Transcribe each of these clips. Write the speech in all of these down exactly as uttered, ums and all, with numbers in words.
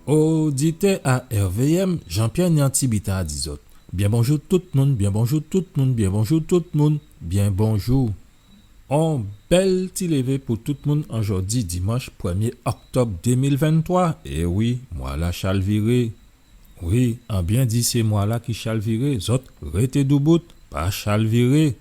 Oditè a R V M, Jean-Pierre Niantibita a di zòt byen bonjou tout moun, byen bonjou tout moun, byen bonjou tout moun, byen bonjou. On bèl ti lévé pou tout moun an jòdi dimanch prèmyé òktòb dé mil venntwa. É wi, mwa-la chalviré. Wi, an byen di sé mwa-la ki chalviré, zòt rété doubout, pa chalviré.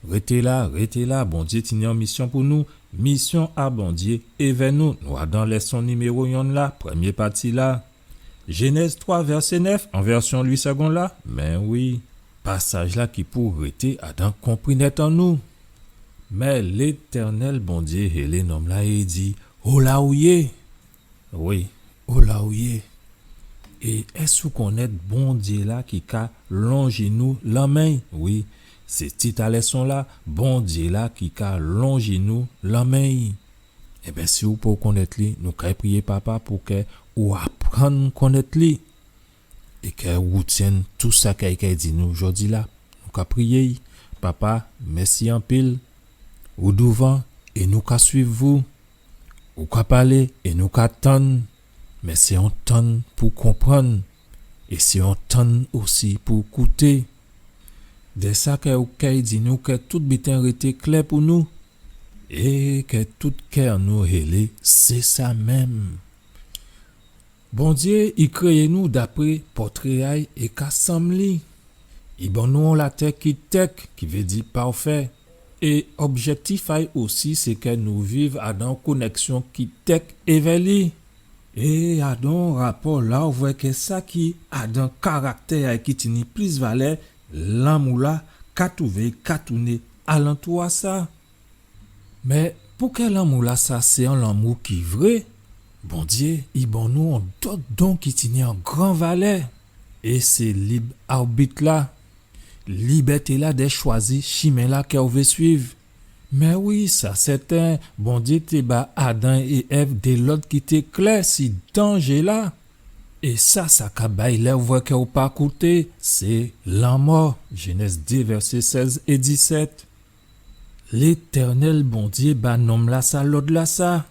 Rété la, rété la, Bondyé tini on misyon pou nou. Misyon a Bondyé évè nou. Nou adan lèson niméwo yonn la, prèmyé pati-la. Jénèz twa, vèsé nèf, an vèsyon Louis Segond la. Mé wi, pasaj-la ki pou rété adan konprinèt an nou. Mé Létènèl Bondyé hélé nonm-la é di, ola ou yé? Wi, ola ou yé? É ès ou konnèt Bondyé-la ki ka lonji nou lanmen? Wi, sé tit a lèson-la, Bondyé-la ki ka lonji nou lanmen. Ében, si ou poko konnèt li, nou kay priyé Papa pou kè ou aprann konnèt li. É kè ou tyenn tou sa kè i kay di nou jòdi-la. Nou ka priyé. Papa, mèsi anpil. Ou douvan é nou ka suiv ou. Ou ka palé é nou ka tann. Mé sé on tann pou konprann. É sé on tann osi pou kouté. Dè sa kè ou kay di nou, kè tout biten rété klè pou nou. É kè tout kè nou hélé, sé sa menm. Bondyé, i kréyé nou dapré pòtré a-y é ka sanm li. I ban nou on latè ki tèk, ki vé di pafè. É objèktif a-y osi, sé kè nou viv adan on konèksyon ki tèk évè li. É adan on rapò la, ou vwè kè sa ki adan karaktè a-y ki tini plis valè, lanmou-la ka touvé, ka touné alantou a sa. Mé pou kè lanmou-lasa sé on lanmou ki vré, Bondyé i ban nou on dòt don ki tini on gran valè, é sé lib awbit-la, libèté-la dè chwazi chimen-la kè ou vé suiv. Mé wi, sa sèten, Bondyé té ba Adan é Èv dé lòd ki té klè si danjé-la. É sa, sa ka bay lè ou vwè kè ou pa kouté, sé lanmò. Jénèz dé, vèsé sèz é disèt. Létènèl Bondyé ba nonm-lasa lòd-lasa.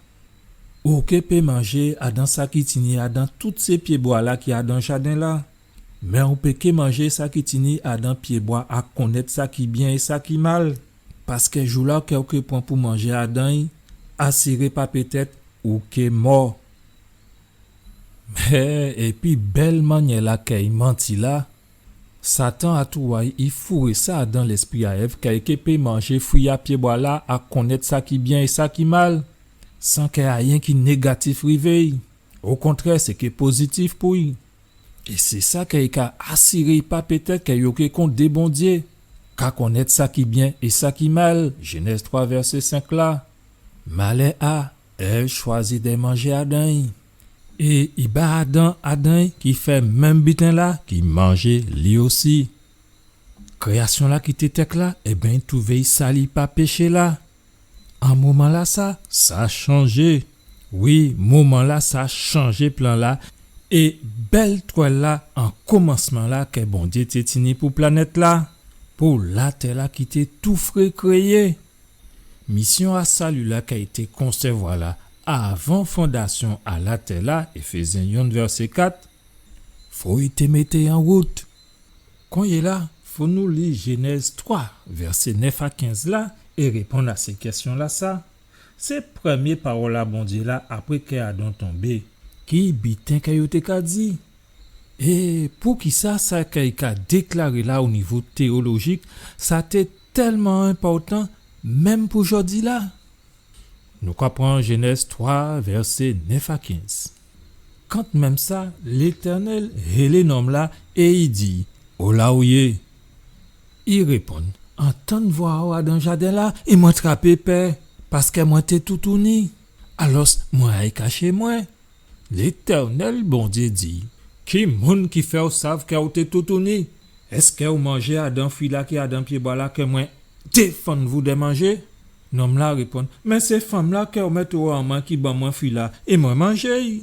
Ou ké pé manjé adan sa ki tini adan tout sé pyébwa-la ki adan jaden-la. Mé ou pé ké manjé sa ki tini adan pyébwa a konnèt sa ki byen é sa ki mal. Paskè jou-la kè ou ké pran pou manjé adan-y, asiré pa pétèt ou ké mò. Mé épi bèl mannyè-la kè i manti la, Satan atowa i fouré sa adan lèspri a Èv kè i ké pé manjé fwi a pyébwa-la a konnèt sa ki byen é sa ki mal, san kè ayen ki négatif rivé-y. Okontrè, sé ké pozitif pou-y. É sé sa kè i ka asiré-y pa pétèt kè yo ké kon dé Bondyé, ka konnèt sa ki byen é sa ki mal, Jénèz twa, vèsé senk la. Malè a Èv chwazi dè manjé adan-y. É i ba Adan, adan-y ki fè menm biten-la, ki manjé li osi. Kréyasyon-la ki té tèk la, ében, i touvé-y sali pa péché-la. An moman-lasa, sa chanjé. Wi, moman-lasa chanjé plan-la, é bèl twèl-la an komansman-la kè Bondyé té tini pou planèt-la, pou latè-la ki té tou fré kréyé. Misyon a sali-la kè i té konsèvwa la avan fondasyon a latè-la, Éfézyen yonn vèsé kat, fo i té mété an wout. Konyéla, fo nou li Jénèz twa, vèsé nèf a kenz la, é réponn a sé kèsyon-lasa. Sé prèmyé pawòl a Bondyé la apré kè Adan tonbé. Ki biten kè yo té ka di? É poukisa sa kè i ka déklaré la o nivo téyolojik, sa té tèlman enpòtan, menm pou jòdi-la? Nou ka pran Jénèz twa, vèsé nèf a kenz. Kantmenm sa, Létènèl hélé nonm-la é i di, ola ou yé? I réponn, an tann vwa a'w adan jaden-la, é mwen trapé pè, paskè mwen té toutouni. Alòs, mwen ay kaché mwen. Létènèl Bondyé di, ki moun ki fè'w sav kè ou té toutouni? Èskè ou manjé adan fwi-la ki adan pyébwa-la kè mwen défann vou dè manjé? Nonm-la réponn, mé sé fanm-la kè ou mèt owa an mwen ki ban mwen fwi-la, é mwen manjé'y.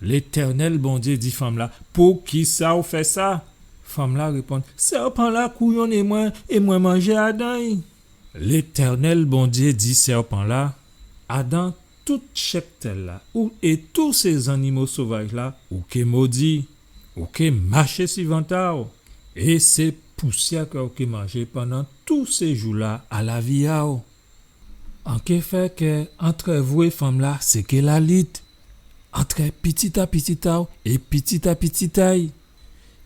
Létènèl Bondyé di fanm-la, poukisa ou fè sa? Fanm-la réponn, sèpan-la kouyonné mwen, é mwen manjé adan'y. Létènèl Bondyé di sèpan-la, Adan tout chèptèl-la, ou é tout sé zannimo sovaj-la, ou ké modi, ou ké maché si vant a'w, é sé pousyè kè ou ké manjé pandan tout sé jou-la a lavi a'w. An ké fè kè antrè vou é fanm-la, sé ké lalit. Antrè pitit a pitit a'w é pitit a pitit a'y.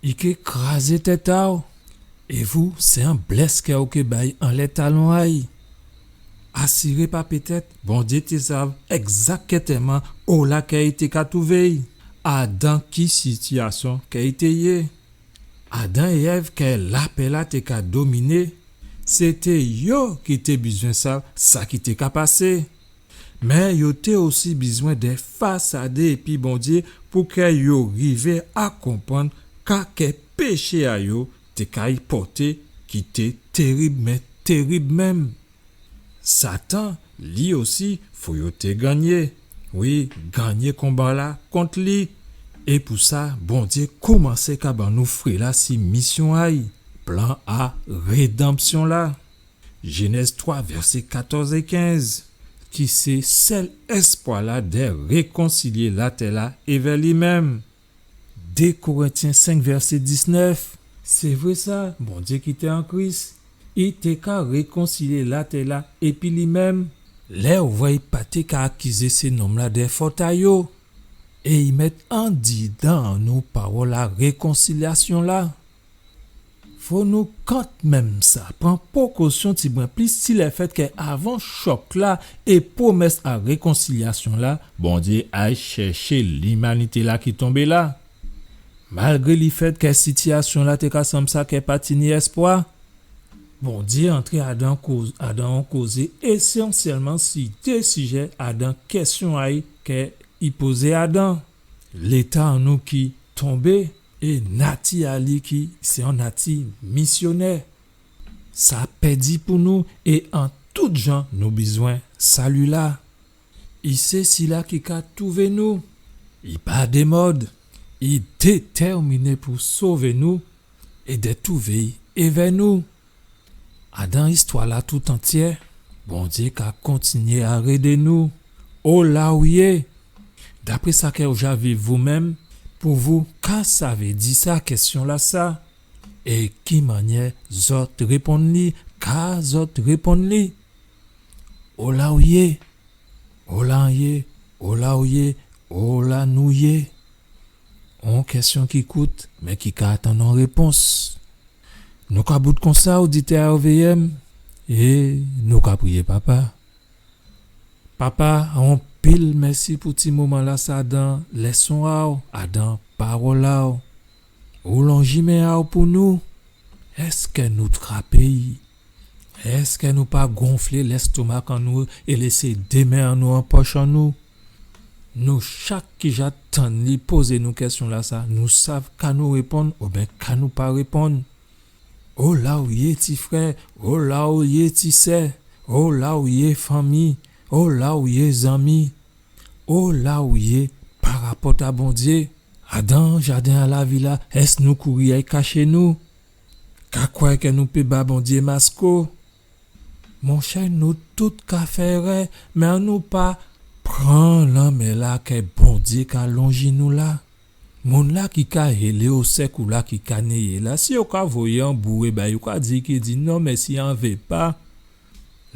I ké krazé tèt a'w. É vou, sé an blès kè ou ké bay anlè talon a'y. Asiré pa pétèt, Bondyé té sav ègzaktèman ola kè i té ka twouvé'y, adan ki sitiyasyon kè i té yé. Adan é Èv, kè lapè-la té ka dominé, sété yo ki té bizwen sav sa ki té ka pasé. Mé yo té osi bizwen dè fasadé épi Bondyé pou kè yo rivé a konprann ka kè péché a yo té kay pòté, ki té térib, mé térib menm. Satan, li osi, fo yo té gannyé. Wi, gannyé konba-la kont li. É pou sa, Bondyé koumansé ka ban nou fri-la si misyon a'y, plan a rédanmsyon-la. Jénèz twa, vèsé katòz é kenz, ki sé sèl èspwa-la dè rékonsilyé latè-la évè li menm. Dé Korentyen senk, vèsé diznèf. Sé vré sa, Bondyé ki té an Kris, i té ka rékonsilyé latè-la épi li menm. Lè ou vwè i pa té ka akizé sé nonm-la dè fòt a yo, é i mèt andidan an nou pawòl a rékonsilyasyon-la. Fo nou kantmenm sa pran pokosyon tibwen plis si lèfèt kè avan chòk-la é pwomès a rékonsilyasyon-la, Bondyé ay chèché limanité-la ki tonbé la. Malgré lifèt kè sitiyasyon-la té ka sanm sa kè pa tini èspwa, Bondyé antré adan koz-, adan on kozé ésansyèlman si dé sijè adan kèsyon a'y kè i pozé adan. Léta an nou ki tonbé é nati a li ki sé on nati misyonè. Sa pèdi pou nou é an tout jan nou bizwen sali-la. I sé sila ki ka twouvé nou. I pa démòd. I détèminé pou sové nou é dè twouvé'y évè nou. Adan istwa-la tout antyè, Bondyé ka kontinyé a rédé nou. Ola ou yé? Dapré sa kè ou ja viv vou menm, pou vou, ka sa vé di sa kèsyon-lasa? É ki mannyè zòt réponn li? Ka zòt réponn li? Ola ou yé? Ola an yé? Ola ou yé? Ola nou yé? On kèsyon ki kout, mé ki ka atann on répons. Nou ka bout konsa, oditè a R V M, é nou ka priyé Papa. Papa, anpil mèsi pou ti moman-lasa adan lèson a'w, adan pawòl a'w. Ou lonji men a'w pou nou. Èskè nou trapé'y? Èskè nou pa gonflé lèstomak an nou é lésé dé men an nou an pòch an nou? Nou chak ki ja tann li pozé nou kèsyon-lasa, nou sav ka nou réponn oben ka nou pa réponn. Ola ou yé ti frè, ola ou yé ti sè, ola ou yé fanmi, ola ou yé zanmi, ola ou yé parapòt a Bondyé. Adan jaden a lavi-la, èskè nou kouri ay kaché nou? Ka kwè kè nou pé ba Bondyé masko. Monchè, nou tout ka fè èrè, mé annou pa pran lanmen-la kè Bondyé ka lonji nou la. Moun-la ki ka hélé o sèkou la ki ka néyé la, si yo ka voyé an bouré ba yo, ka di ki di non mèsi, an vé pa.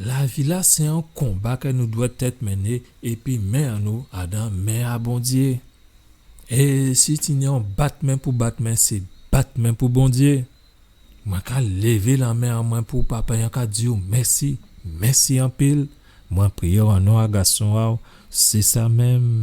Lavi-la sé on konba kè nou dwèt tèt mennen, épi men an nou adan men a Bondyé. É si tini on bat men pou bat men, sé bat men pou Bondyé. Mwen ka lévé lanmen an mwen pou Papa, an ka di'w mèsi, mèsi anpil. Mwen priyé'w an non a Gason a'w, sé sa menm.